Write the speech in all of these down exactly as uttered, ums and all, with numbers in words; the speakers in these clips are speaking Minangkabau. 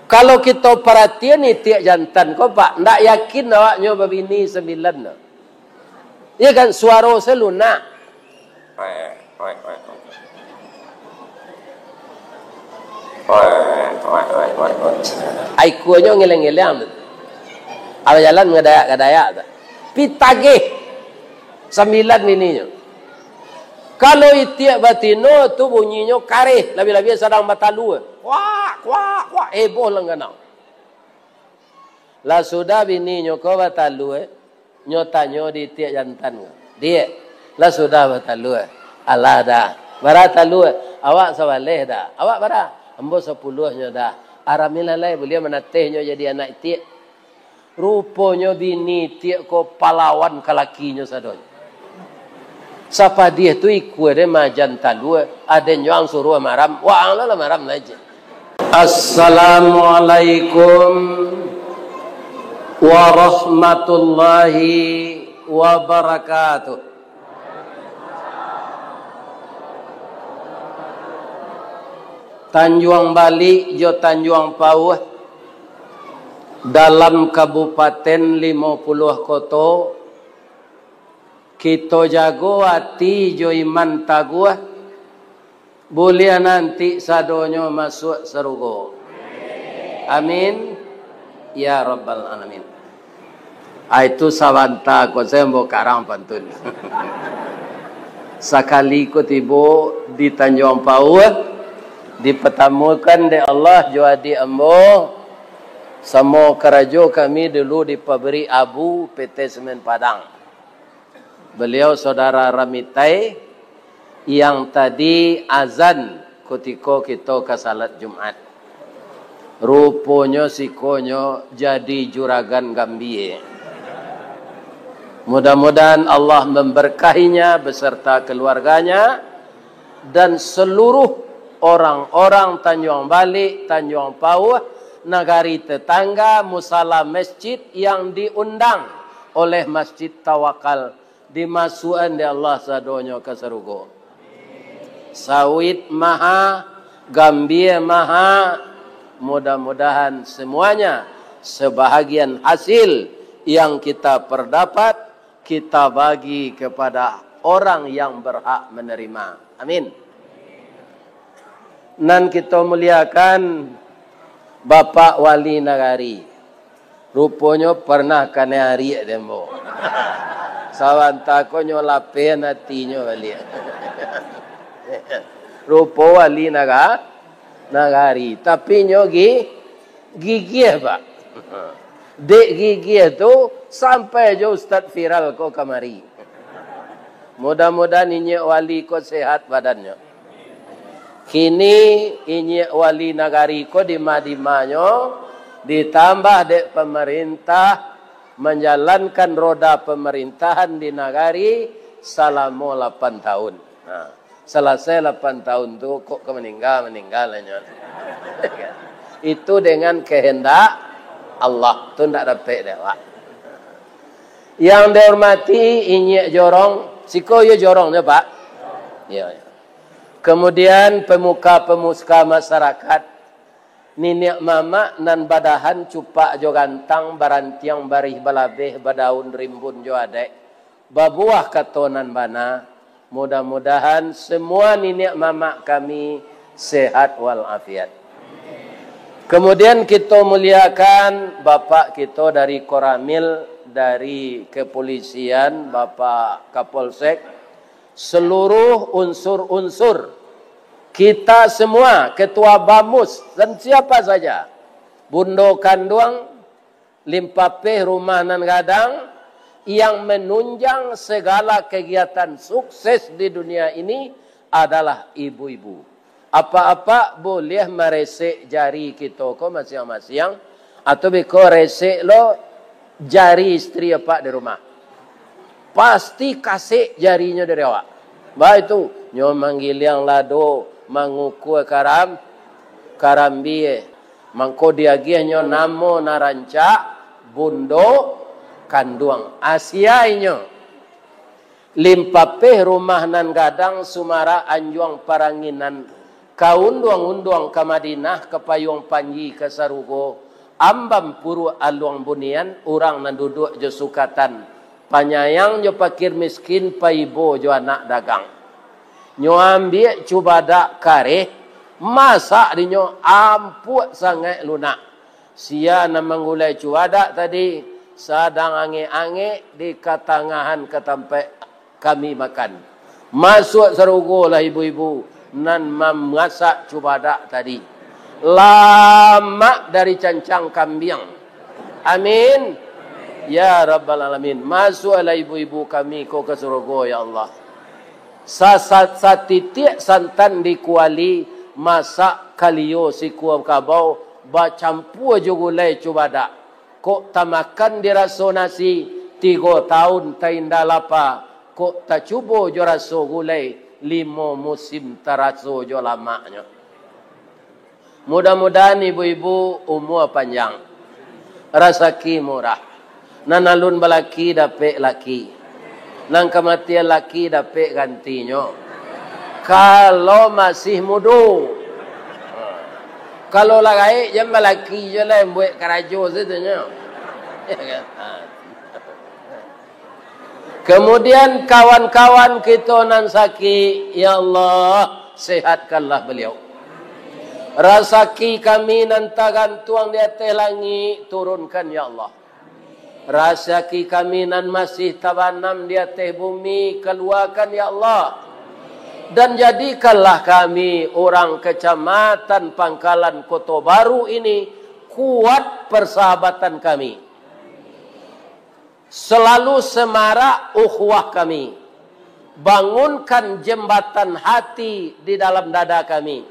Kalau kito paratian itiak jantan ko, Pak, ndak yakin awaknyo babini sambilan tu. Iyo kan, suaro se lunak. Ikuanyo ngeleng-ngeleng tu. Alah jalan ngadayak-ngadayak tu. Pitagih. Sambilan bininyo. Kalau itiak batino tu bunyinyo kareh, labiah-labiah sadang batalua. Kuak, kuak, kuak, heboh langganang. Lah sudah bininyo ko batalua, nyo tanyo di itiak jantan ko, "Diak, lah sudah batalua?" "Alah dah." "Bara talua?" "Awak sabaleh dah." "Awak bara?" "Ambo sapuluah nyo dah." "Aramilah lai, buliah manateh nyo jadi anak itiak." Ruponyo bini itiak ko palawan ka lakinyo sadonyo. Sapadiah tu ikua den maajan talua, aden jo ang suruah maram, waang lah, lah maram lah je. Assalamualaikum warahmatullahi wabarakatuh. Tanjuang Balik jo Tanjuang Pauh dalam Kabupaten Limo Puluah Koto, kito jago ati jo iman taguah, buliah nanti sadonyo masuak sarugo. Amin, ya rabbal alamin. Ah, itu sabanta ko sajo ambo karang pantun. Sakali ko tibo di Tanjuang Pauh, dipatamukan dek Allah jo adiak ambo, samo karajo kami dulu di pabrik Abu, P T Semen Padang. Beliau saudara Ramitai yang tadi azan kutiko kito ka salat Jumat. Ruponyo sikonyo jadi juragan gambia. Mudah-mudahan Allah memberkahinya beserta keluarganya dan seluruh orang-orang Tanjuang Balik, Tanjuang Pauh, nagari tetangga, musala masjid yang diundang oleh Masjid Tawakal, dimasuakan dek Allah sadonyo ka sarugo. Sawit maha, gambia maha, mudah-mudahan semuanya sebahagian hasil yang kita perdapat, kita bagi kepada orang yang berhak menerima. Amin. Nan kito muliakan, Bapak Wali Nagari. Ruponyo pernah kanai ariak dek ambo. Sabanta ko nyo lapeh atinyo baliak. Rupo Wali Naga-, Nagari, tapi nyo gi-, gigiah, Pak. Dek gigiah tu, sampai jo Ustaz Viral ko kamari. Mudah-mudahan inyiak wali ko sehat badannyo. Kini inyiak wali nagari ko dima-dimanyo ditambah dek pamarintah manjalankan roda pamarintahan di nagari salamo lapan tahun. Nah, salasai lapan tahun tu, kok ka maningga, maningga lah nyo. Itu dengan kehendak Allah, tu ndak dapek dek awak. Yang dihormati inyiak jorong, siko iyo jorongnyo, Pak. Iyo, iyo. Kemudian pemuka-pemuka masyarakat, niniak mamak nan badahan cupak jo gantang, barantiang barih balabeh, badaun rimbun jo adaik, babuah kato nan bana, mudah-mudahan semua niniak mamak kami sehat walafiat. Kemudian kito muliakan Bapak kito dari Koramil, dari Kepolisian, Bapak Kapolsek, seluruh unsur-unsur, kita semua, Ketua Bamus, dan siapa saja, Bundo Kanduang, Limpapeh Rumah Nan Gadang, yang menunjang segala kegiatan sukses di dunia ini adalah ibu-ibu. Apak-apak buliah maresek jari kito ko masiang-masiang, atau beko resek lo jari istri apak di rumah. Pasti kasek jarinyo dari awak. Baitu, nyo manggiliang lado, mangukua karam-, karambia. Mangko diagiahnyo namo nan rancak, Bundo Kanduang. Asia inyo. Limpapeh Rumah Nan Gadang, Sumarak Anjuang Paranginan, Ka unduang-unduang ka Madinah, ka payuang panji ka sarugo, ambam puruak aluang bunian, urang nan duduak jo sukatan, panyayang jo pakir miskin, paibo jo anak dagang. Nyo ambiak cubadak kareh, masak dinyo ampuak sangaik lunak. Sia nan manggulai cubadak tadi, sadang angek-angek di katangahan ka tampaik kami makan. Masuak sarugo lah ibu-ibu nan mamasak cubadak tadi. Lamak dari cancang kambiang. Amin. Ya Rabbal Alamin. Masuaklah ibu-ibu kami ko ka sarugo, ya Allah. Sa-, sa-, satitiak santan di kuali, masak kalio sikua kabau, bacampua jo gulai cubadak. Kok tamakan diraso nasi, tigo taun tainda lapa. Kok tacubo jo raso gulai, limo musim taraso jo lamaknyo. Mudah-mudahan ibu-ibu umua panjang, rasaki murah. Nan alun balaki dapek laki. Nan kamatian laki dapek gantinyo. Kalau masih mudo. Kalau lah gaek, jan balaki jo lah, buek karajo sajo nyo. Ya kan? Ha. Kemudian kawan-kawan kito nan sakik, ya Allah, sehatkanlah beliau. Rasaki kami nan tagantuang di ateh langik, turunkan, ya Allah. Rasaki kami nan masih tabanam di ateh bumi, kaluakan, ya Allah. Dan jadikanlah kami urang Kecamatan Pangkalan Koto Baru ini kuat persahabatan kami. Selalu semarak ukhuwah kami. Bangunkan jembatan hati di dalam dada kami.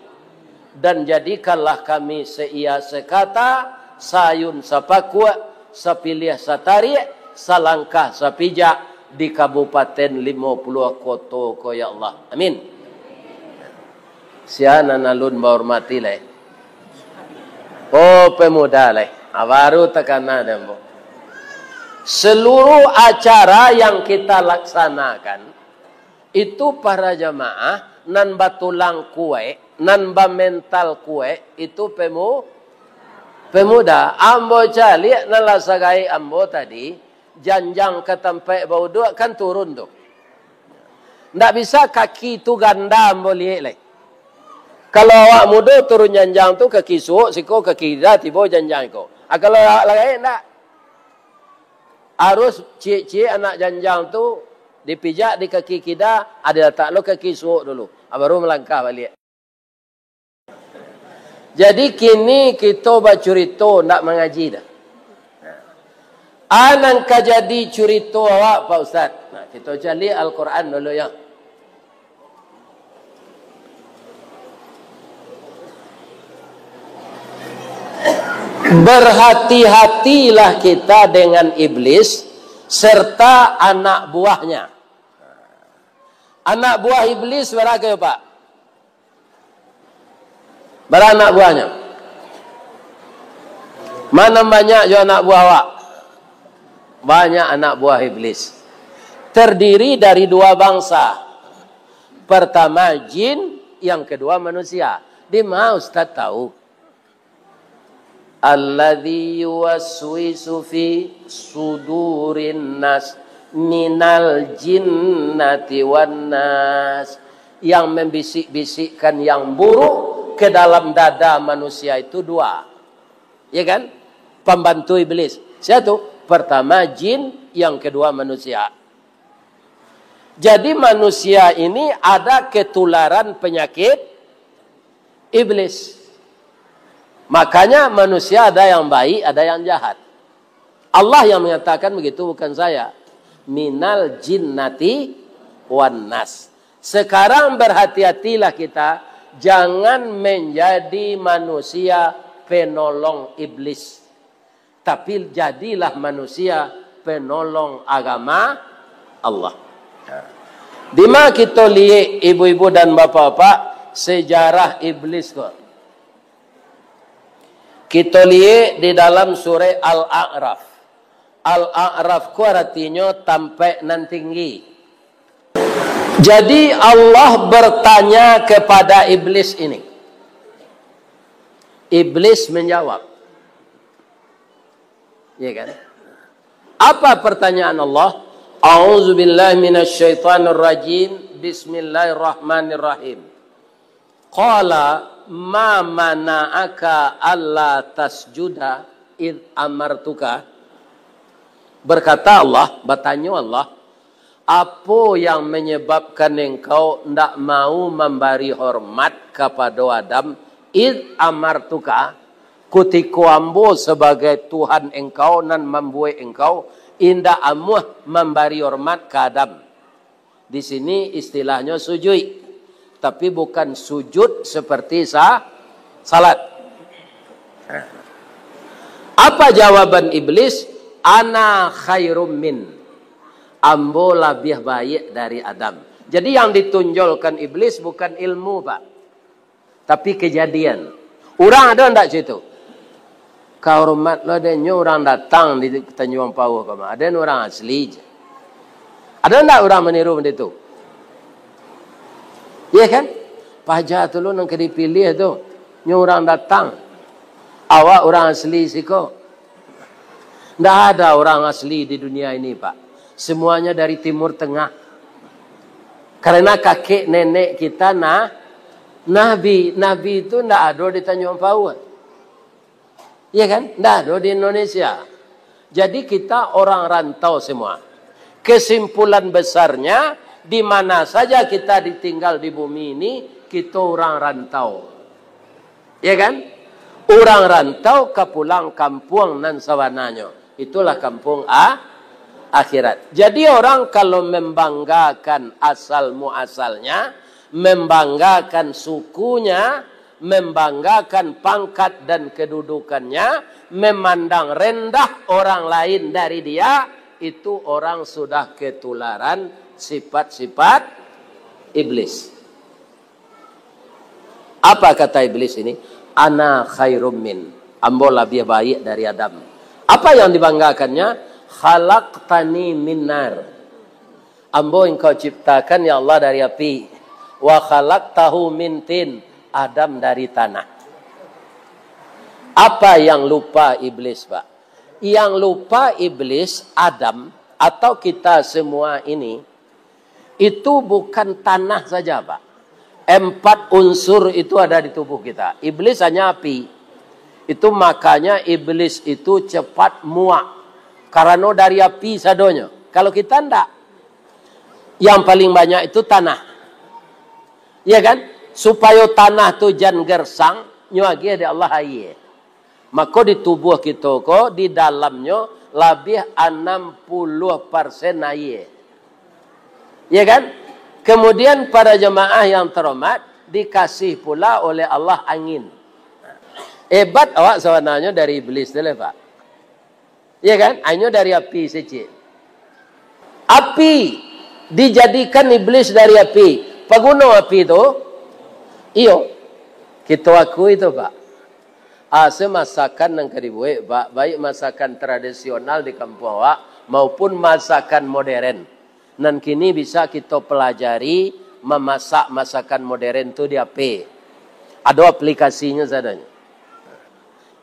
Dan jadikanlah kami saiya sakata, saayun sapakuak, sapiliah satariak, salangkah sapijak di Kabupaten Limo Puluah Koto ko, ya Allah. Amin. Sia nan alun bahormati lai? Oh, pemuda lai. Ah, baru takana deh, ambo. Seluruh acara yang kita laksanakan, itu para jamaah nan batulang kuaik, nan bamental kuaik, itu pemu-, pemuda. Ambo caliak nan lah sagaik ambo tadi, janjang ka tampaik bauduak kan turun tu. Ndak bisa kaki tu ganda ambo liek lai. Kalau awak mudo turun janjang tu, kaki suok siko, kaki kida tibo janjang iko. Ah, kalau awak lah gaek, ndak. Harus ciek-ciek anak janjang tu dipijak di kaki kida, ah, dilatak lo kaki suok dulu. Ah, baru malangkah baliak. Jadi, kini kito bacurito, ndak mangaji dah. Ah, nan ka jadi curito awak, Pak Ustaz? Nah, kito caliak Al-Quran dulu, ya. Berhati-hatilah kita dengan iblis serta anak buahnya. Anak buah iblis bara ko, Pak? Bara anak buahnyo? Ma nan banyak jo anak buah awak? Banyak anak buah iblis. Terdiri dari dua bangsa. Pertama jin, yang kedua manusia. Di ma Ustaz tahu? Alladzi yuwaswisu fi sudurin nas minal jinnati wan nas. Yang membisik-bisikkan yang buruk ke dalam dada manusia itu dua. Ya kan? Pembantu iblis. Sia tu? Pertama jin, yang kedua manusia. Jadi manusia ini ada ketularan penyakit iblis. Makanya manusia ada yang baik, ada yang jahat. Allah yang mengatakan begitu, bukan saya. Minal jinnati wan nas. Sekarang berhati-hatilah kita, jangan menjadi manusia penolong iblis. Tapi jadilah manusia penolong agama Allah. Di ma kito liek, ibu-ibu dan bapak-bapak, sejarah iblis ko? Kito liek di dalam surah Al-A'raf. Al-A'raf ko aratinyo tampaik nan tinggi. Jadi Allah bertanya kepada iblis ini, Iblis menjawab. Ya kan? Apa pertanyaan Allah? A'udzubillahi minasyaitonirrajim. Bismillahirrahmanirrahim. Qala ma mana'aka alla tasjuda id amartuka? Berkata Allah, batanyo Allah, "Apo yang manyababkan engkau ndak mau mambari hormat kapado Adam, id amartuka, kutiko ambo sabagai Tuhan engkau nan mambuek engkau, indak amuah mambari hormat ka Adam?" Di sini istilahnyo sujuik, tapi bukan sujud seperti sa-, salat. Apa jawaban Iblis? "Ana khairum min." Ambo labiah baiak dari Adam. Jadi, yang ditonjolkan Iblis bukan ilmu, Pak, tapi kejadian. Urang ado ndak cak itu? Kahormat lo, ado nyo urang datang di Tanjuang Pauah ko mah. Ado nyo urang asli je. Ado ndak urang maniru bak itu? Iya kan? Paja tu lo nan ka dipiliah tu. Nyo urang datang. Awak urang asli siko. Ndak ada orang asli di dunia ini, Pak. Semuanya dari Timur Tengah. Karena kakek nenek kita na-, nabi. Nabi itu ndak ado di Tanjuang Pauah. Iya kan? Ndak ado di Indonesia. Jadi kita orang rantau semua. Kesimpulan besarnya, di mana saja kita ditinggal di bumi ini, kita orang rantau. Ya kan? Urang rantau ka pulang kampuang nan sabananyo. Itulah kampung a-, akhirat. Jadi, orang kalau membanggakan asal muasalnya, membanggakan sukunya, membanggakan pangkat dan kedudukannya, memandang rendah orang lain dari dia, itu orang sudah ketularan sifat-sifat iblis. Apa kata iblis ini? "Ana khairum min." Ambo labiah baiak dari Adam. Apa yang dibanggakannya? "Khalaqtani min nar." Ambo engkau ciptakan, ya Allah, dari api. "Wa khalaqtahu min tin." Adam dari tanah. Apa yang lupa iblis, Pak? Yang lupa iblis, Adam, atau kita semua ini, itu bukan tanah saja, Pak. Empat unsur itu ada di tubuh kita. Iblis hanya api. Itu makanya iblis itu cepat muak. Karano dari api sadonyo. Kalau kita ndak. Yang paling banyak itu tanah. Ya kan? Supayo tanah tu jan gersang, nyo agiah dek Allah aia. Mako di tubuh kito ko, di dalamnyo labiah anam puluah persen aia. Ya kan? Kemudian para jemaah yang terhormat, dikasih pula oleh Allah angin. Hebat awak sabananyo dari iblis tu lah, Pak. Ya kan? Hanyo dari api sajo. Api dijadikan iblis dari api. Paguno api tu? Iyo. Kito akui tu, Pak. Asa masakan nan ka dibuek, Pak, baik masakan tradisional di kampuang awak maupun masakan modern. Nan kini bisa kito pelajari mamasak masakan modern tu di H P. Ado aplikasinyo sadonyo.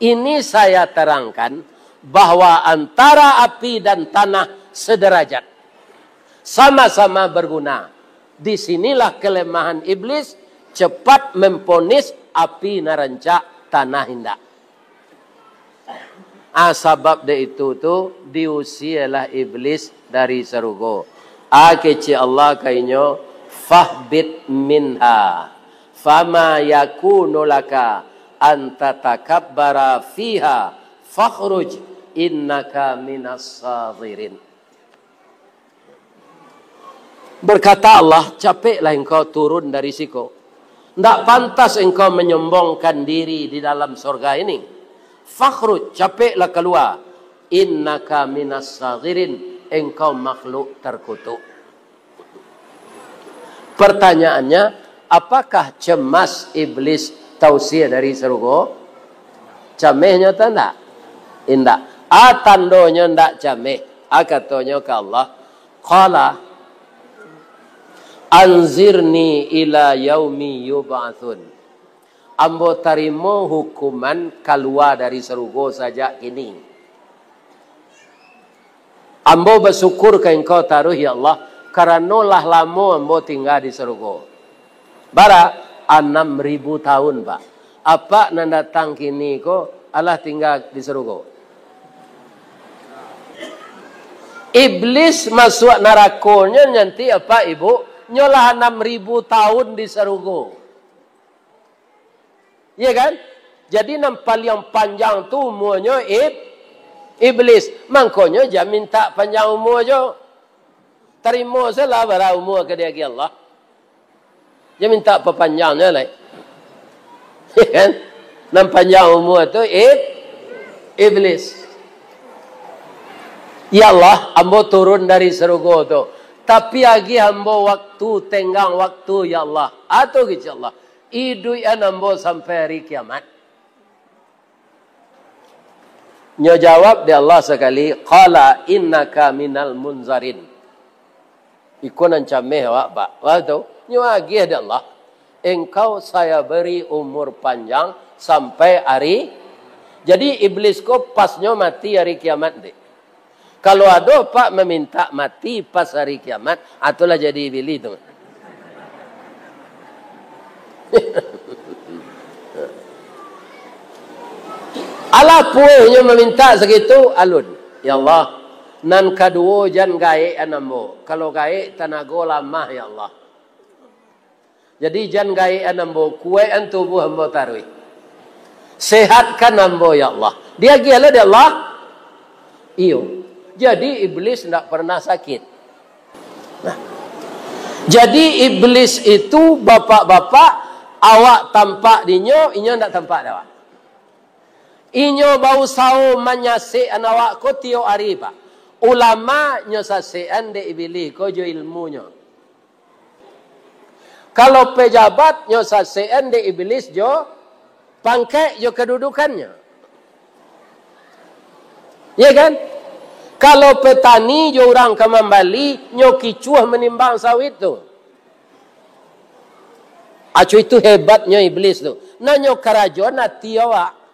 Ini saya terangkan bahwa antara api dan tanah sederajat. Sama-sama berguna. Di sinilah kelemahan iblis, cepat memponis api nan rancak, tanah indak. Ah, sabab dek itu tu, diusialah iblis dari sarugo. Ah, kecek Allah ka inyo, "Fahbit minha, fama yakunu laka an tatakabbara fiha, fakhruj innaka minas saghirin." Berkata Allah, "Capeklah engkau turun dari siko. Ndak pantas engkau menyombongkan diri di dalam sorga ini. Fakhruj, capeklah kalua. Innaka minas saghirin, engkau makhluk terkutuk." Pertanyaannya, apakah cemas iblis tausia dari sarugo? Camehnyo atau ndak? Indak. A tandonyo ndak cameh. A katonyo ka Allah, Qala, "Anzirni ila yaumi yub'atsun." Ambo tarimo hukuman kalua dari sarugo sajak kini. Ambo basyukur ka Engkau taruih, ya Allah, karano lah lamo ambo tingga di sarugo. Bara? Anam ribu tahun, Pak. Apak nan datang kini ko alah tingga di sarugo. Iblis masuak narakonyo nanti, Apak Ibu, nyo lah anam ribu tahun di sarugo. Iya kan? Jadi, nan paliang panjang tu umuanyo ib-, iblis. Mangkonyo, jan mintak panjang umua jo. Tarimo sajolah bara umua ka diagiah Allah. Jan mintak papanjangnyo lai. Iya kan? Nan panjang umua tu ib-, iblis. Ya Allah, ambo turun dari sarugo tu. Tapi, agiah ambo waktu, tenggang waktu, ya Allah. Atau kecek Allah. Iduikan ambo sampai hari kiamat. Nyo jawab dek Allah sakali, "Qala innaka minal munzarin." Iko nan cameh awak, Pak. Wah tu, nyo agiah dek Allah. Engkau saya beri umur panjang sampai hari. Jadi, iblis ko pasnyo mati hari kiamat dek. Kalau ado, Pak, mamintak mati pas hari kiamat, ah, tu lah jadi iblis tu. Alah puehnyo mamintak sagitu, alun. Ya Allah, nan kaduo jan gaekan ambo. Kalau gaek, tanago lamah, ya Allah. Jadi, jan gaekan ambo, kuaikkan tubuah ambo taruih. Sehatkan ambo, ya Allah. Diagiah lah dek Allah? Iyo. Jadi, iblis ndak pernah sakit. Nah. Jadi, iblis itu, bapak-bapak, awak tampak dinyo, inyo ndak tampak dek awak. Inyo bausaho manyasekkan awak ko tiok ari, Pak. Ulama nyo sasekkan dek iblis ko jo ilmunyo. Kalau pejabat, nyo sasekkan dek iblis jo pangkek jo kadudukannyo. Iya kan? Kalau petani jo urang ka mambali, nyo kicuah manimbang sawit tu. Aco itu hebatnyo iblis tu. Nah, nyo karajoan ati awak.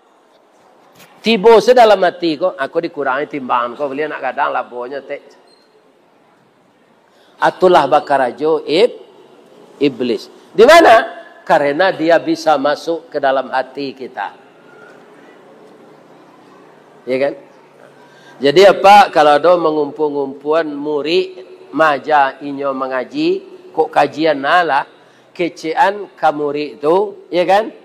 Tibo se dalam ati ko, "Aku dikurangi timbangan ko, baliak nak gadang labonyo, tek." Itulah bakarajo ib-, iblis. Di mana? Karena dia bisa masuk ke dalam hati kita. Ya kan? Jadi, apa, kalau ado mangumpu-ngumpuan murid, maja inyo mangaji, kok kajian nah lah, kecekan ka murid tu, ya kan?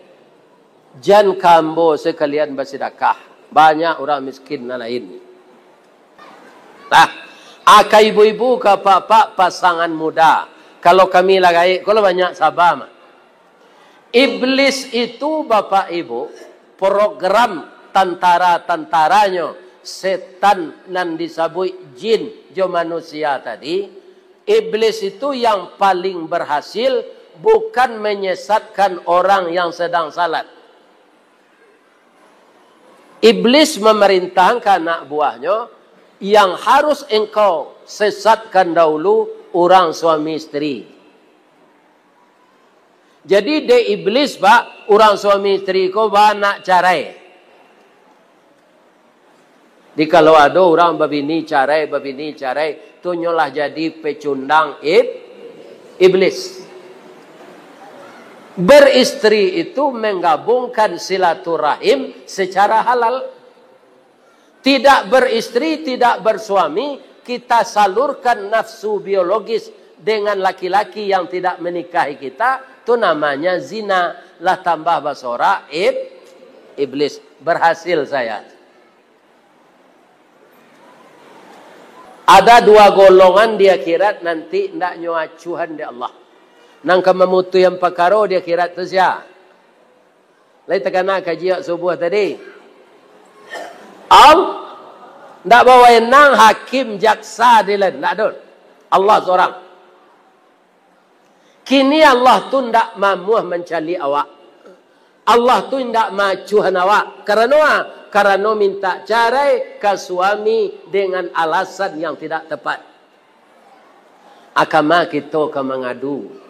Jan ka ambo sakalian basidakah, banyak urang miskin nan lain. Nah, ka ibu-ibu, ka apak-apak, pasangan muda, kalau kami lah gaek ko lah banyak saba mah. Iblis itu, Bapak Ibu, program tantara-tantaranyo, setan nan disabuik jin jo manusia tadi, Iblis itu yang paling berhasil, bukan menyesatkan orang yang sedang salat. Iblis memerintahkan anak buahnyo, "Yang harus engkau sesatkan dahulu urang suami isteri." Jadi, dek iblis, Pak, urang suami isteri ko baanak carai. Jadi, kalau ado urang babini carai, babini carai, tu nyo lah jadi pecundang ib-, iblis. Beristri itu menggabungkan silaturahim secara halal. Tidak beristri, tidak bersuami, kita salurkan nafsu biologis dengan laki-laki yang tidak menikahi kita, tu namanya zina. Lah tambah basorak ib-, iblis. Berhasil saya. Ada dua golongan di akhirat nanti ndak nyo acuhan dek Allah. Nan ka mamutuihan pakaro di akhirat tu sia? Lai takana kaji awak subuah tadi? Al-, ndak bawenang hakim, jaksa, adilan, ndak ado. Allah sorang. Kini Allah tu ndak mamuah mancaliak awak. Allah tu indak maacuhan awak. Karano a-, karano mintak carai ka suami dengan alasan yang tidak tepat. A kama kito ka mangadu?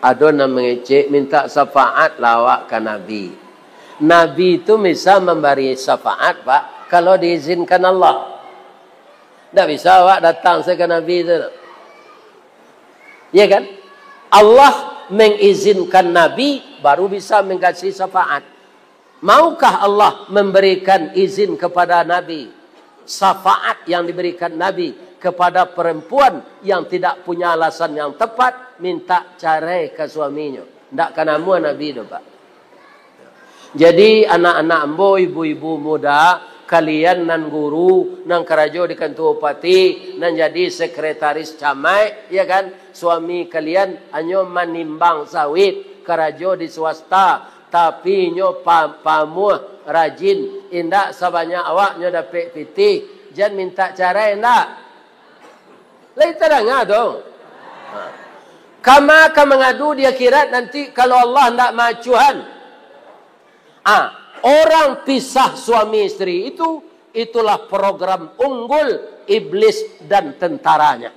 Ado nan mangecek, minta syafaat lah awak ka Nabi. Nabi tu bisa mambari syafaat, Pak, kalau diizinkan Allah. Ndak bisa awak datang sajo ka Nabi tu. Ya kan? Allah mengizinkan Nabi, baru bisa mangkasih syafaat. Maukah Allah memberikan izin kepada Nabi, syafaat yang diberikan Nabi kepada perempuan yang tidak punya alasan yang tepat, minta carai ka suaminyo? Ndak ka namuah Nabi tu, Pak. Jadi, anak-anak ambo, ibu-ibu muda, kalian nan guru, nan karajo di kantua bupati, nan jadi sekretaris camat, ya kan? Suami kalian hanyo manimbang sawit, karajo di swasta, tapi inyo pa-, pamuah, rajin, indak sabanyak awak nyo dapek pitih, jan minta carai ndak? Lai tadanga tu? Ha. Kama ka mangadu di akhirat nanti kalau Allah ndak maacuhan? Ah, orang pisah suami isteri itu, itulah program unggul iblis dan tentaranya.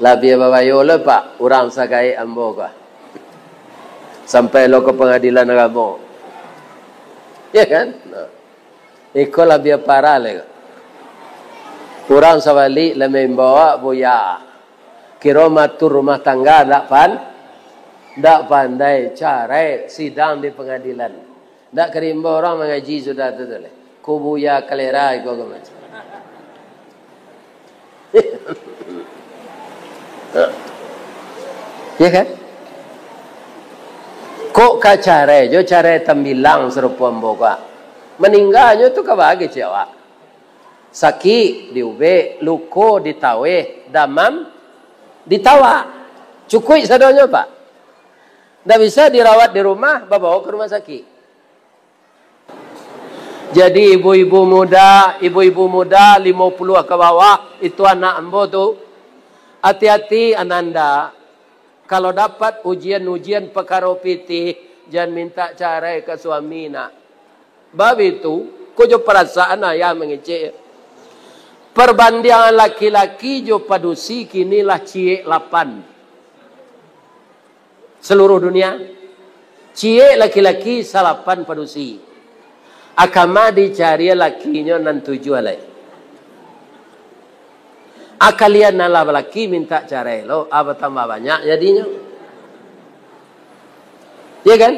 Labiah babayo lo, Pak, urang sagaek ambo ko. Sampai lo ka pangadilan agamo. Ya kan? Nah. Iko labiah parah lai ko. Urang sabalik lah maimbau awak, Buya. Kiro maatur rumah tangga ndak pan-, ndak pandai, carai, sidang di pangadilan. Ndak ka diimbau urang mangaji sudah tu, tu lai. Ko Buya kalera iko ko macam. Ya kan? Kok ka carai jo carai tambilang sarupo ambo ko. Maningganyo tu ka baa kecek awak. Sakik diubek, luko ditaweh, damam ditawak. Cukuik sadonyo, Pak. Ndak bisa dirawat di rumah, babawa ka rumah sakik. Jadi, ibu-ibu muda, ibu-ibu muda limo puluah ka bawah, itu anak ambo tu, ati-ati ananda, kalau dapat ujian-ujian pakaro pitih, jan minta carai ka suami, nak. Bab itu, ko jo parasaan ayah mangecek. Parbandiangan laki-laki jo padusi kini lah ciek lapan. Saluruah dunia. Ciek laki-laki, salapan padusi. Akama dicari lakinyo nan tujuah lai. Akalian nan lah balaki minta carai lo, ah, batambah banyak jadinyo. Ya kan?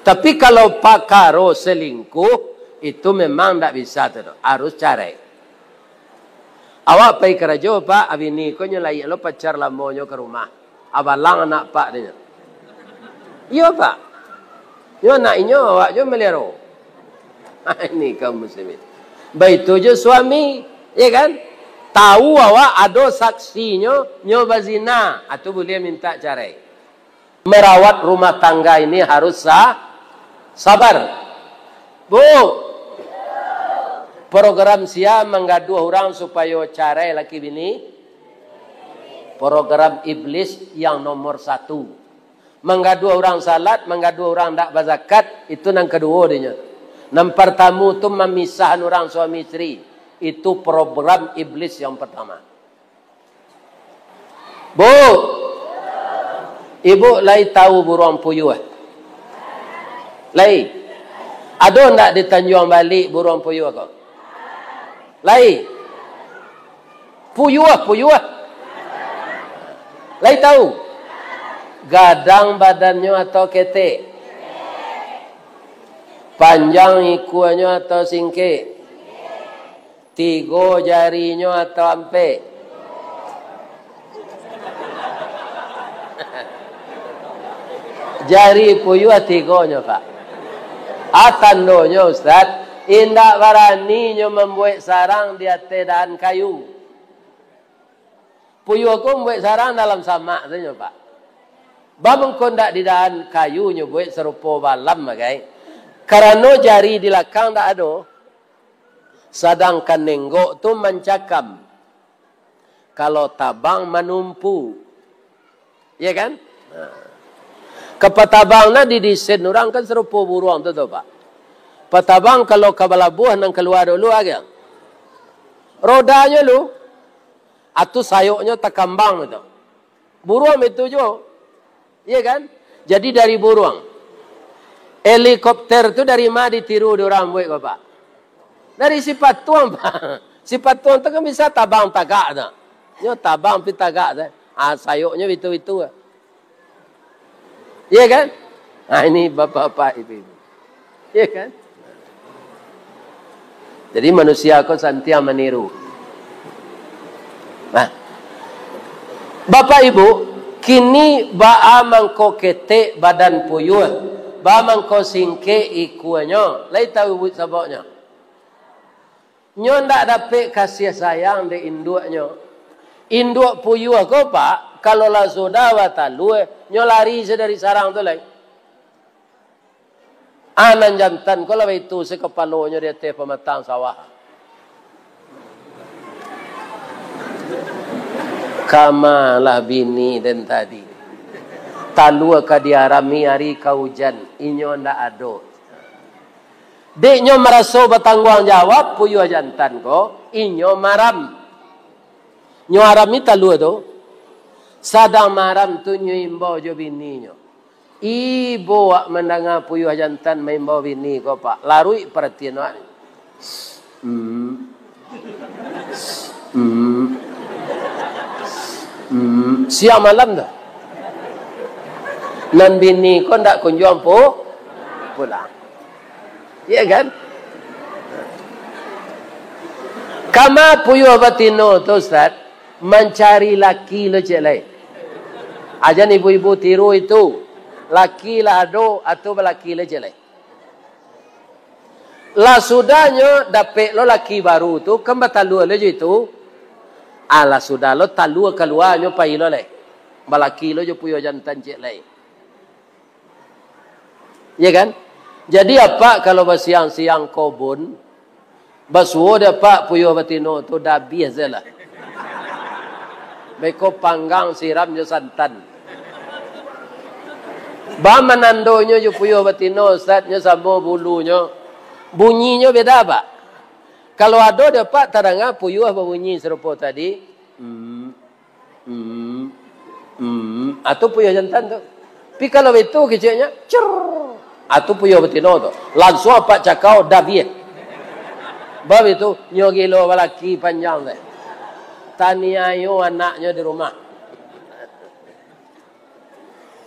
Tapi kalau pakaro selingkuh, itu memang ndak bisa tu, harus carai. Awak pai karajo, Pak, abini ko nyo lai lo pacar lamonyo ka rumah. Abalang anak Pak, dinyo. Iyo, Pak. Nyo anak inyo, awak jo maliaro. Ini kaum muslimin. Baitu jo suami, ya kan? Tahu awak ado saksinyo, nyo bazina, atu buliah minta carai. Merawat rumah tangga ini harus sa-, sabar. Bu, program sia manggaduah urang supayo carai laki bini? Program iblis yang nomor satu. Manggaduah urang salat, manggaduah urang ndak bazakat, itu nan kaduo dinyo. Nan partamu tu mamisahan urang suami isteri. Itu program iblis yang pertama. Bu, ibu lai tahu buruang puyuah? Lai. Ado ndak di Tanjuang Balik buruang puyuah ko? Lai. Puyuah, puyuah. Lai tahu? Gadang badannyo atau ketek? Panjang ikuanyo atau singkek? Tigo jarinyo atau ampek? Jari puyuah tigonyo, Pak. Ah, tandonyo, Ustaz, indak baraninyo mambuek sarang di ateh dahan kayu. Puyuah ko mambuek sarang dalam samak sajo, Pak. Baa mangko ndak di dahan kayu nyo buek sarupo balam bagai? Karano jari di lakang ndak ado. Sadangkan nenggok tu mancakam. Kalau tabang manumpu. Ya kan? Nah. Kapatabang nah didesain urang kan sarupo buruang tu, tu, Pak. Patabang kalau ka balabuah nan kalua dulu aja. Rodanyo lu. Atau sayoknyo takambang tu. Buruang itu jo. Iya kan? Jadi dari buruang. Helikopter tu dari ma ditiru di urang buek ko, Pak? Dari si patuang, Pak. Si patuang tu kan bisa tabang tagak tu. Nyo tabang pi tagak tu. Ah, sayoknyo bitu-bitu. Iya kan? Nah, ini bapak-bapak, ibu-ibu. Iya kan? Jadi manusia ko santiang maniru. Nah, Bapak Ibu, kini baa mangko ketek badan puyuah, baa mangko singkek ikuanyo. Lai tahu ibu sababnyo? Nyo ndak dapek kasih sayang dek induaknyo. Induak puyuah ko, Pak, kalau lah sudah batalua, nyo lari se dari sarang tu lai. Ah, nan jantan ko lah baitu se kapalonyo di ateh pamatang sawah. Kama lah bini den tadi. Talua ka diarami ari ka ujan, inyo ndak ado. Dek nyo maraso batangguang jawab, puyuah jantan ko, inyo maaram. Nyo arami talua tu, sadang maaram tu nyo imbau jo bininyo. Ibo wak mandanga puyuah jantan maimbau bini ko, Pak. Laruik paratian wak ni. Hmm. Hmm. Hmm. Siang malam tu. Nan bini ko ndak kunjuang pu-, pulang. Iya kan? Kama puyuah batino tu, Ustaz, mancari laki lo ciek lai. Ajan ibu-ibu tiru itu. Laki lah ado, atau balaki lo ciek lai. Lah sudahnyo dapek lo laki baru tu, kan batalua lo jo itu. Ah, lah sudah lo talua kaluanyo pai lo lai. Balaki lo jo puyuah jantan ciek lai. Ya kan? Jadi, apak kalau basiang-siang kobun, basuo dek apak puyuah batino tu, dah abih se lah. Beko panggang siram jo santan. Ba manandonyo jo puyuah batino, Ustaz, nyo samo bulunyo. Bunyinyo beda, Pak. Kalau ado dek apak tadanga puyuah babunyi sarupo tadi, hmm, Hmm. Hmm. Atau puyuah jantan tu. Tapi kalau baitu keceknyo, cer. Atau puyuah batino tu. Lansuang apak cakau, dah abih. Bab itu, nyo gilo balaki panjang tu. Taniayo anaknyo di rumah.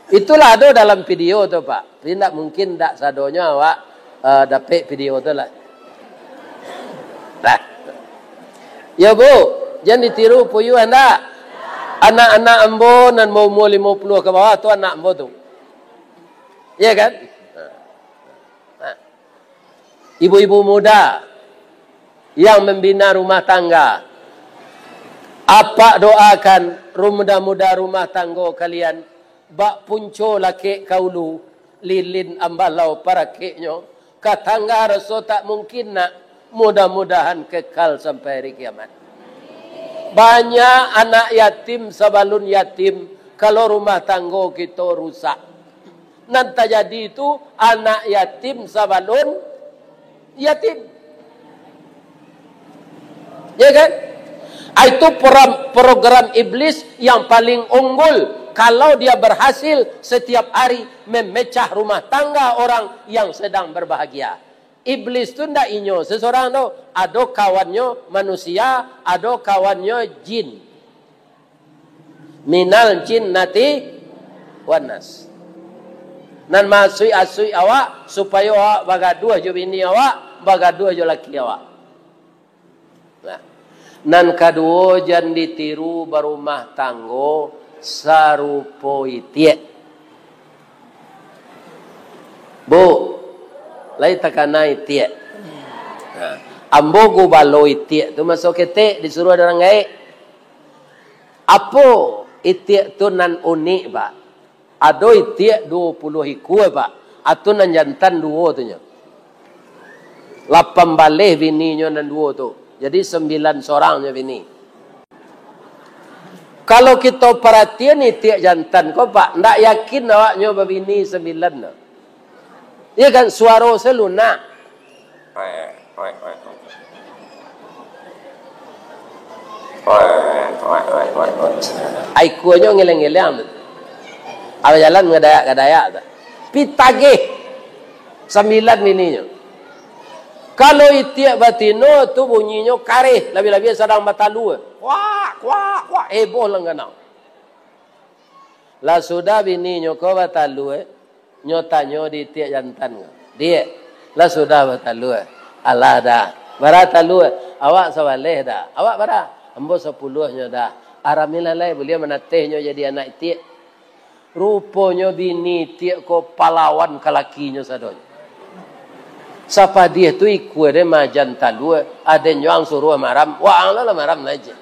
Itulah ado dalam video tu, Pak. Tapi ndak mungkin ndak sadonyo awak, eh, dapek video tu lah. Nah. Ya, Bu, jan ditiru puyuah ndak? Anak-anak ambo nan baumua limo puluah ka bawah tu anak ambo tu. Ya kan? Nah. Ibu-ibu muda yang membina rumah tangga, apak doakan ru-, mudah-mudahan rumah tanggo kalian bak punco lakek ka ulu, lilin ambalau parakeknyo, ka tangga raso tak mungkin nak, mudah-mudahan kekal sampai hari kiamat. Banyak anak yatim sabalun yatim, kalau rumah tanggo kito rusak. Nan tajadi tu, anak yatim sabalun yatim. Ya kan? Ah, itu pro-, program iblis yang paling unggul. Kalau dia berhasil setiap hari memecah rumah tangga orang yang sedang berbahagia. Iblis tu ndak inyo sesorang tu. Ado kawannyo manusia, ado kawannyo jin. Minal jinnati wan nas. Nan maasuik-asuik awak, supayo awak bagaduah jo bini awak, bagaduah jo laki awak. Nah. Nan kaduo, jan ditiru barumah tanggo sarupo itiak. Bu, lai takana itiak. Nah, ambo gubalo itiak tu maso ketek disuruah urang gaek. Apo itiak tu nan unik, Pak? Ado itiak duo puluah ikua, Pak. Atau nan jantan duo tu nyo. Lapan baleh bininyo nan duo tu. Jadi, sambilan sorangnyo bini. Kalau kito paratian itiak jantan ko, Pak, ndak yakin awaknyo babini sambilan tu. Iya kan, suaro se lunak. Ai kuanyo ngeleng-ngeleng tu. Abah jalan ngadayak-ngadayak tu. Pitagih sambilan bininyo. Kalau itiak batino tu bunyinyo kareh, labiah-labiah sadang batalua. Kuak, kuak, kuak, heboh langganang. Lah sudah bininyo ko batalua, nyo tanyo di itiak jantan ko, "Diak, lah sudah batalua?" "Alah dah." "Bara talua?" "Awak sabaleh dah." "Awak bara?" "Ambo sapuluah nyo dah." "Aramilah lai, buliah manateh nyo jadi anak itiak." Ruponyo bini itiak ko palawan ka lakinyo sadonyo. Sapadiah tu ikua deh majan talua, aden jo ang suruah maram, waang lah, lah maram lah je.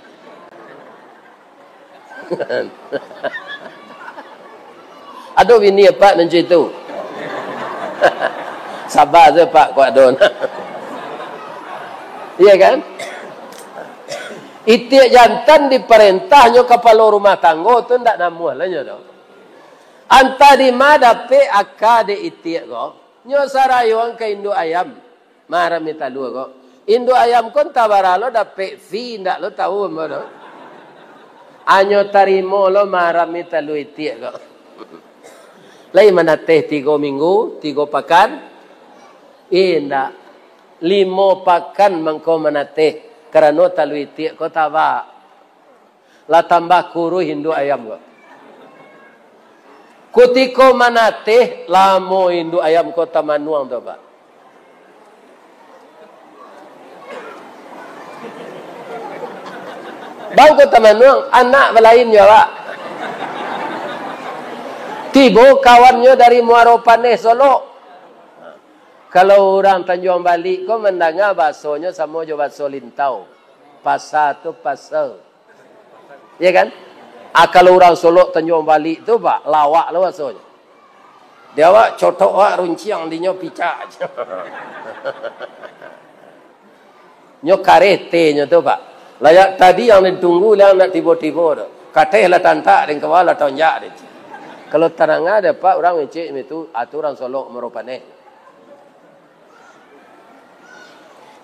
Ado bini apak nan cak itu. Saba se, Pak, kok ado. Iya kan? Itiak jantan diparentanyo kapalo rumah tanggo tu ndak namuah lah nyo tu. Antah di ma dapek aka dek itiak ko, nyo sarayuang ka induak ayam. Marami talua ko. Induak ayam ko antah bara lo dapek fee, indak lo tahu ambo tu. Anyo tarimo lo marami talua itiak ko. Lai manateh tigo minggu, tigo pakan? Indak. Limo pakan mangko manateh, karano talua itiak ko tabak. Lah tambah kuruih induak ayam ko. Kutiko manateh, lamo induak ayam ko tamanuang tu, Pak. Bang ko tamanuang, anak balain jo awak. Tibo kawannyo dari Muaro Paneh, Solok. Kalau urang Tanjuang Balik ko mandanga basonyo samo jo baso Lintau. Pasa tu pasa. Ya kan? Ah, kalau urang Solok Tanjuang Balik tu, Pak, lawak lo rasonyo. Di awak cotok awak runciang, dinyo picak. Nyo kareh tenyo tu, Pak. Layak tadi yang ditunggu, yang nak tibo-tibo tu. Kateh lah tantak, deng kawa lah tonjak deh. Kalau tarang ada, Pak, urang ngecek itu, aturan Solok Muaro Paneh.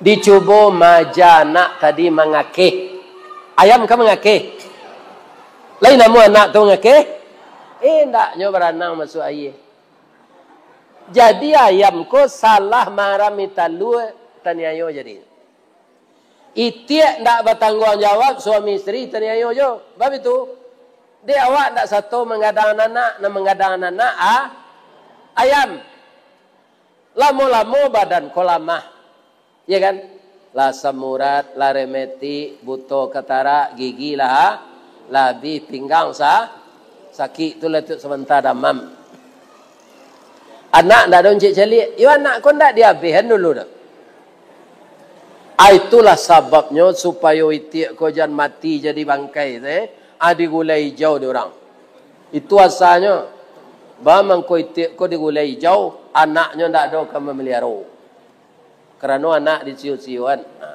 Dicubo maja anak tadi mangakeh. Ayam kan mangakeh. Lai namuah anak tu mangakeh? Eh, ndaknyo baranang masuak aia. Jadi ayam ko salah marami talua, taniayo jadi. Itiak ndak batangguang jawab, suami isteri taniayo jo. Bab itu, dek awak ndak sato manggadang anak, nan manggadang anak, ah, ayam. Lamo-lamo badan ko lamah, ya kan? Lah asam urat, lah rematik, buto katarak, gigi lah, lah abih, pinggang sa-, sakik tu lah tu sabanta damam. Anak ndak ado encik caliak, yo anak ko ndak diabihan dulu dah. Ah, itulah sababnyo supayo itiak ko jan mati jadi bangkai tu, eh. Ah, digulai ijau di urang. Itu asanyo. Ba mangko itiak ko digulai ijau, anaknyo ndak ado ka mamaliaro. Karano anak disio-sioan. Ha.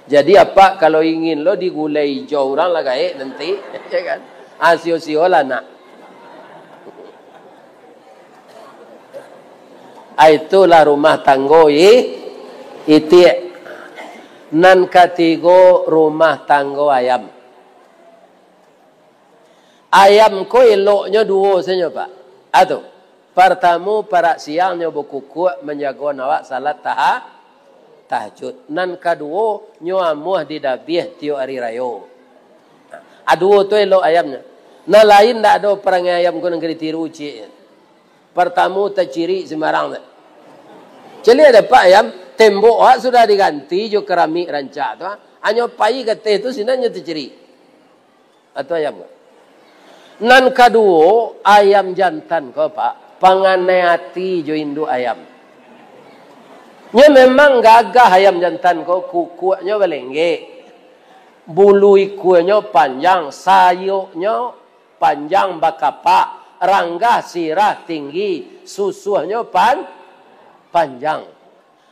Jadi, apak kalau ingin lo digulai ijau urang lah gaek nanti, ya kan? Ah, sio-siolah anak. Ah, itulah rumah tanggo i-, itiak. Nan katigo, rumah tanggo ayam. Ayam ko eloknyo duo sajo, Pak. Atu, partamo, parak siang nyo bakukuak manjago awak salat taha-, tahajud. Nan kaduo, nyo amuah didabiah tiok ari rayo. A, duo tu elok ayamnyo. Nan lain ndak ado parangai ayam ko nan ka ditiru cieknyo. Partamo, tacirik sumbarang tu. Caliak dapek ayam, tembok awak sudah diganti jo karamik rancak tu, ha. Hanyo pai ka ateh tu, sinan nyo tacirik. Atau ayam ko. Nan kaduo, ayam jantan ko, Pak, panganai ati jo induak ayam. Nyo memang gagah ayam jantan ko, kukuaknyo balenggek, bulu ikuanyo panjang, sayoknyo panjang bakapak, ranggah sirah tinggi, susuahnyo pan-, panjang.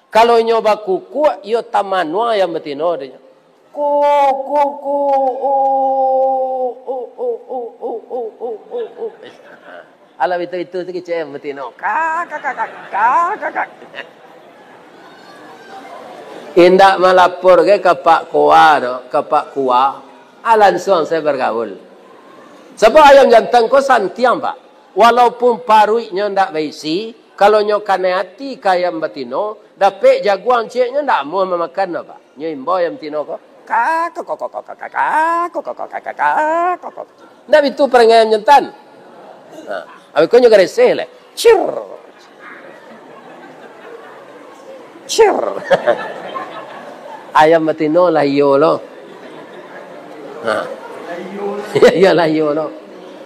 Kalau inyo bakukuak, iyo tamanuang ayam batino, katonyo. Ku, ku, ku, u, u. Alah, itu, itu tu kicek ayam batino. Ka, ka, ka, ka, ka, ka, ka. Indak malapor ge ka Pak Koa tu, ka Pak Kua. Ah, lansuang sajo bagaul. Sabab ayam jantan ko santiang, Pak. Walaupun paruiknyo ndak baisi, kalau nyo kanai ati ka ayam batino, dapek jaguang cieknyo ndak amuah mamakan doh, Pak. Nyo imbau ayam batino ko, "Ka, ko, ko, ko." Ndak bitu parangai ayam jantan. Nah, abih ko nyo gareseh lai. Cir. Cir. Ayam batino lah iyo lo. Ha. Iyo lah iyo lo.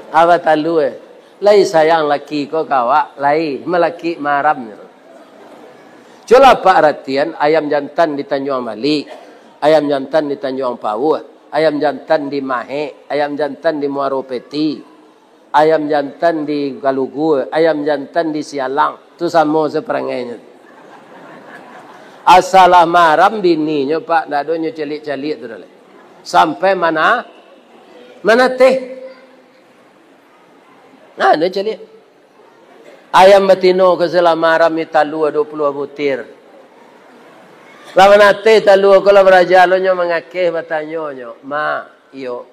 Abah talu, eh. Lai sayang laki ko ka awak, lai malakik maram. Cubolah Apak aratian, ayam jantan di Tanjuang Balik, ayam jantan di Tanjuang Pauh, ayam jantan di Mahek, ayam jantan di Muaro Peti. Ayam jantan di Galugu, ayam jantan di Sialang, tu samo saparangainyo. Asa lah maram bininyo, Pak, ndak ado nyo caliak-caliak tu doh lai. Sampai mana, manateh. Nah, ado caliak. Ayam batino ko salah maram di talua duo puluah butir. Lah manateh talua ko lah baraja lo nyo mangakeh batanyo nyo, "Ma, iyo."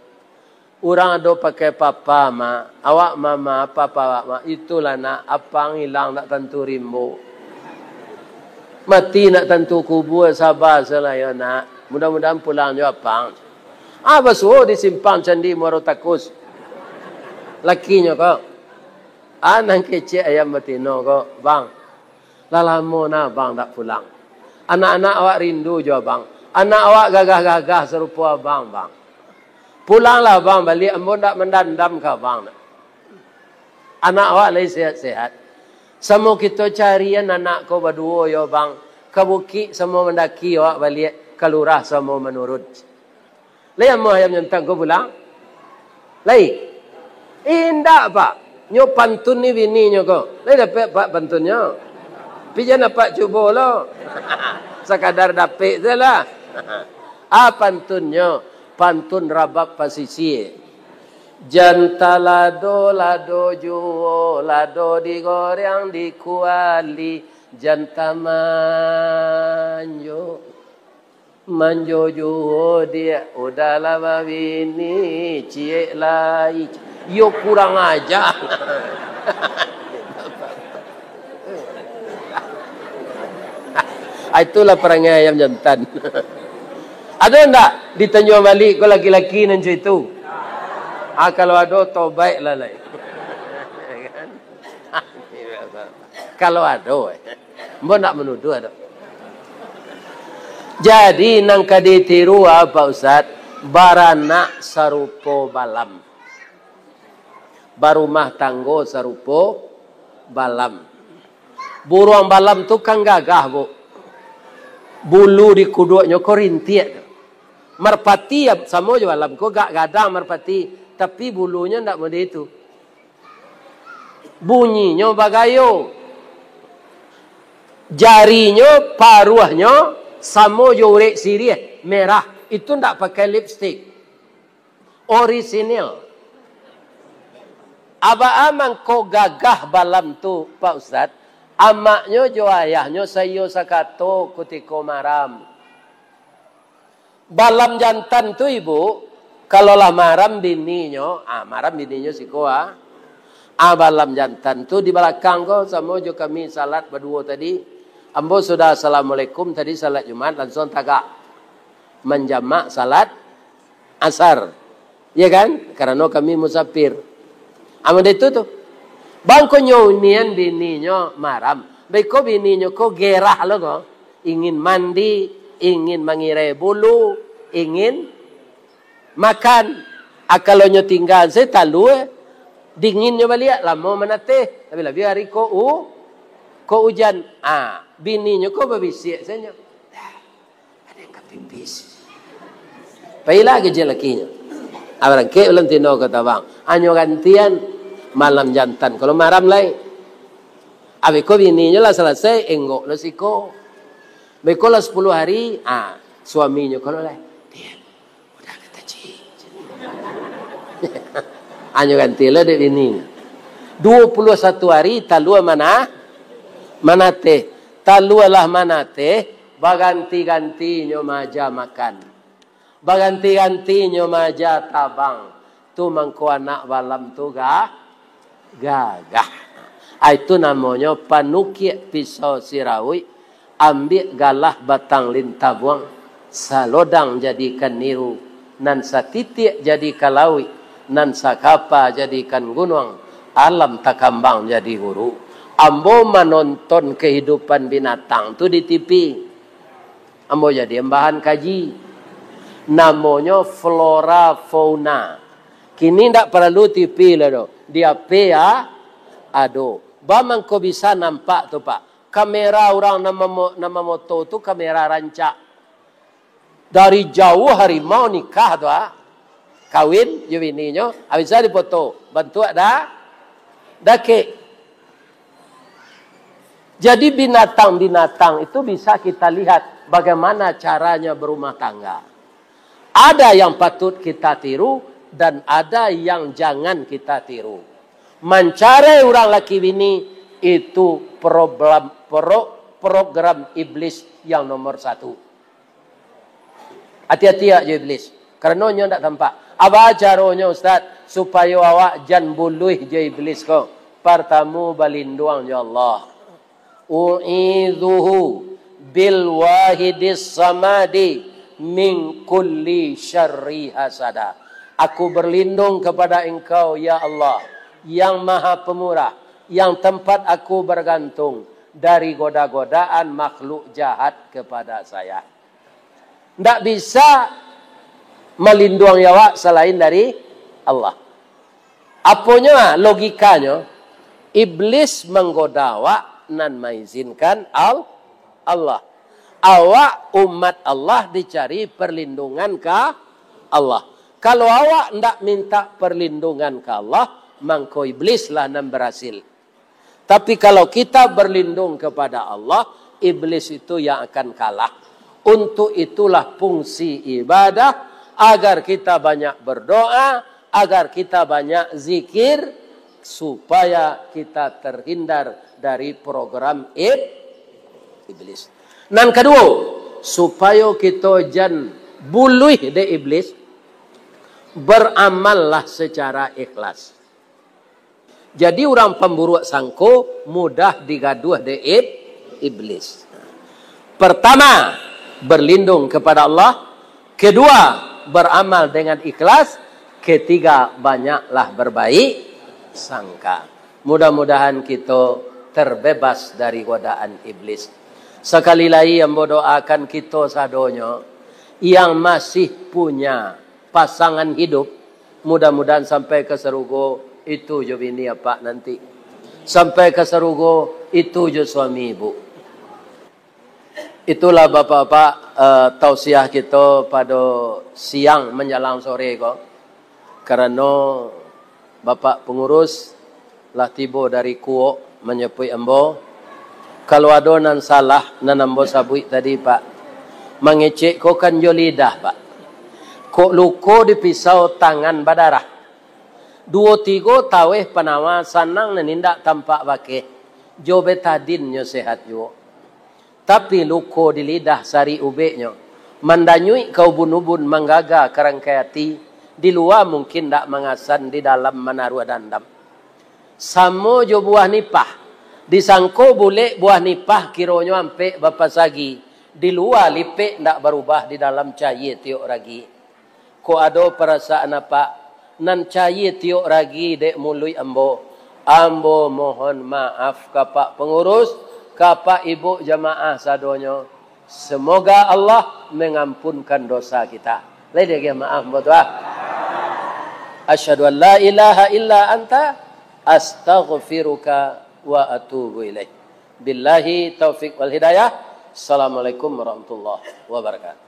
Urang ado pakai papa, Mak. Awak mama, papa awak, Mak. Itulah, Nak, apang ilang ndak tantu rimbo. Mati ndak tantu kubua, saba sajo lah yo, Nak. Mudah-mudahan pulang jo apang. Ah, basuo di simpang Candi Muaro Takus. Lakinyo ko. Ah, nan kecek ayam batino ko, Bang. Lah lamo nah abang dak pulang. Anak-anak awak rindu jo abang. Anak awak gagah-gagah sarupo abang, Bang. Pulanglah abang baliak, ambo ndak mandandam ka abang. Anak awak lai sehat-sehat. Samo kito carian anak ko baduo yo, Bang. Ka bukik samo mandaki awak baliak, ka lurah samo manurun. Lai amuah ayam jantan ko pulang? Lai? Indak, Pak. Nyo pantun ni bininyo ko. Lai dapek, Pak, pantunnyo? Pi jan Apak cubo lo. Sakadar dapek sajolah. Ah, pantunnyo, pantun Rabab Pasisia. Jan talado, lado juo, lado digoreang di kuali, jan tamanjo. Manjo juo diak, udahlah babini, ciek lai. Yo kurang aja. Ah, itulah parangai ayam jantan. Ado ndak di Tanjuang Balik ko laki-laki nan cak itu? Ah, kalau ado, tobaiklah lai. Kalau ado, eh. Ambo ndak manuduah doh. Jadi, nan ka ditiru, ah, Pak Ustaz, baranak sarupo balam. Barumah tanggo sarupo balam. Buruang balam tu kan gagah, Bu. Bulu di kuduaknyo ko rintiak tu. Marpati, ya, samo jo balam ko, gak gadang marpati, tapi bulunyo ndak model itu. Bunyinyo bagayo. Jarinyo, paruahnyo samo jo urek siriah, merah. Itu ndak pakai lipstik. Orisinil. Abaa mangko gagah balam tu, Pak Ustaz? Amaknyo jo ayahnyo saiyo sakato kutiko maram. Balam jantan tu, Ibu, kalau lah maram bininyo, ah, maram bininyo siko, ah. Ah, balam jantan tu di balakang ko, samo jo kami salat baduo tadi. Ambo sudah assalamualaikum tadi, salat Jumat, lansuang tagak manjamak salat Asar. Iya kan? Karano kami musafir. Amun itu tu. Bangkonyo nian bininyo maram. Baiko bininyo ko gerah lo ko. Ingin mandi, ingin mangirai bulu, ingin makan. Akalonyo tingga se talua, dinginnyo baliak, lamo manateh. Labiah-labiah ari ko u-, ko ujan. Ah, bininyo ko babisiak sajo. Ado nan ka pipis. Pailah kecek lakinyo. Ah, barangkek balantino ka tabang. Anyo gantian malam jantan. Kalau maram lai. Abih ko bininyo lah salasai, enggok lah siko. Beko lah sapuluah hari, ah, suaminyo kalau lai. Diam. Udah kata cik. Anyo ganti lah dek bini. Duo puluah satu hari, talua mana? Manateh. Talua lah manateh, baganti-gantinyo maja makan. Baganti-gantinyo maja tabang. Tu mangko anak balam tu ga-, gagah. Ah, itu namonyo panukiak pisau sirauik, ambiak galah batang lintabuang, salodang jadikan niru, nan satitiak jadikan lauik, nan sakapa jadikan gunuang, alam takambang jadi guru. Ambo manonton kahidupan binatang tu di T V. Ambo jadian bahan kaji. Namonyo flora fauna. Kini ndak paralu T V lah doh. Di H P ya ado. Ba mangko bisa nampak tu, Pak. Kamera urang nan mamo-, nan mamoto tu kamera rancak. Dari jauah harimau nikah tu, ah. Kawin jo bininyo, ah, bisa dipoto. Bantuak da-, dakek. Jadi, binatang-binatang itu bisa kita lihat bagaimana caranya berumah tangga. Ada yang patut kita tiru dan ada yang jangan kita tiru. Mancarai urang laki bini itu problem, pro-, program iblis yang nomor satu. Ati-ati awak jo iblis, karano nyo ndak tampak. Apo caronyo, Ustaz, supayo awak jan buluih jo iblis ko? Partamo, balinduang jo Allah. "U'idzuhu bil wahidis samadi min kulli syarri hasada." Aku berlindung kepada Engkau, ya Allah, yang Maha Pemurah, yang tempat aku bergantung dari goda-godaan makhluk jahat kepada saya. Ndak bisa malinduang awak salain dari Allah. Aponyo, ah, logikanyo, iblis manggoda awak nan maizinkan Al-, Allah. Awak umat Allah dicari perlindungan ka Allah. Kalau awak ndak minta perlindungan ka Allah, mangko iblis lah nan barasil. Tapi kalau kita berlindung kepada Allah, iblis itu yang akan kalah. Untuk itulah fungsi ibadah, agar kita banyak berdoa, agar kita banyak zikir, supaya kita terhindar dari program ib-, iblis. Nan kaduo, supayo kito jan buluih dek iblis, beramallah secara ikhlas. Jadi, urang pamburuak sangko mudah digaduah dek ib-, iblis. Pertama, berlindung kepada Allah. Kedua, beramal dengan ikhlas. Ketiga, banyaklah berbaik sangka. Mudah-mudahan kito terbebas dari godaan iblis. Sakali lai, ambo doakan kito sadonyo yang masih punya pasangan hidup, mudah-mudahan sampai ka sarugo itu jo bini apak nanti. Sampai ka sarugo itu jo suami ibu. Itulah, Bapak-bapak, eh, tausiah kito pado siang manjalang sore ko. Karano Bapak pangurus lah tibo dari Kuok manjapuik ambo. Kalau ado nan salah, nan ambo sabuik tadi, Pak, mangecek ko kan jo lidah, Pak. Kok luko dipisau, tangan badarah. Duo tigo taweh panawa, sanang nan indak tampak bakeh. Jo betadin nyo sehat juo. Tapi luko di lidah sarik ubeknyo, mandanyuik ka ubun-ubun, manggaga ka rangkai ati, di lua mungkin ndak mangasan, di dalam manaruah dandam. Samo jo buah nipah, disangko bulek buah nipah, kironyo ampek bapasagi, di lua lipek ndak barubah, di dalam cayie tiok ragi. Kok ado parasaan apak nan cayie tiok ragi dek muluik ambo, ambo mohon maaf ka Pak Pangurus, ka Pak Ibuk jamaah sadonyo. Semoga Allah mengampunkan dosa kita. Lai diagiah maaf ambo tu, ah. Asyhadu an la ilaha illa anta, astaghfiruka wa atubu ilaik. Billahi taufik wal hidayah. Assalamualaikum warahmatullahi wabarakatuh.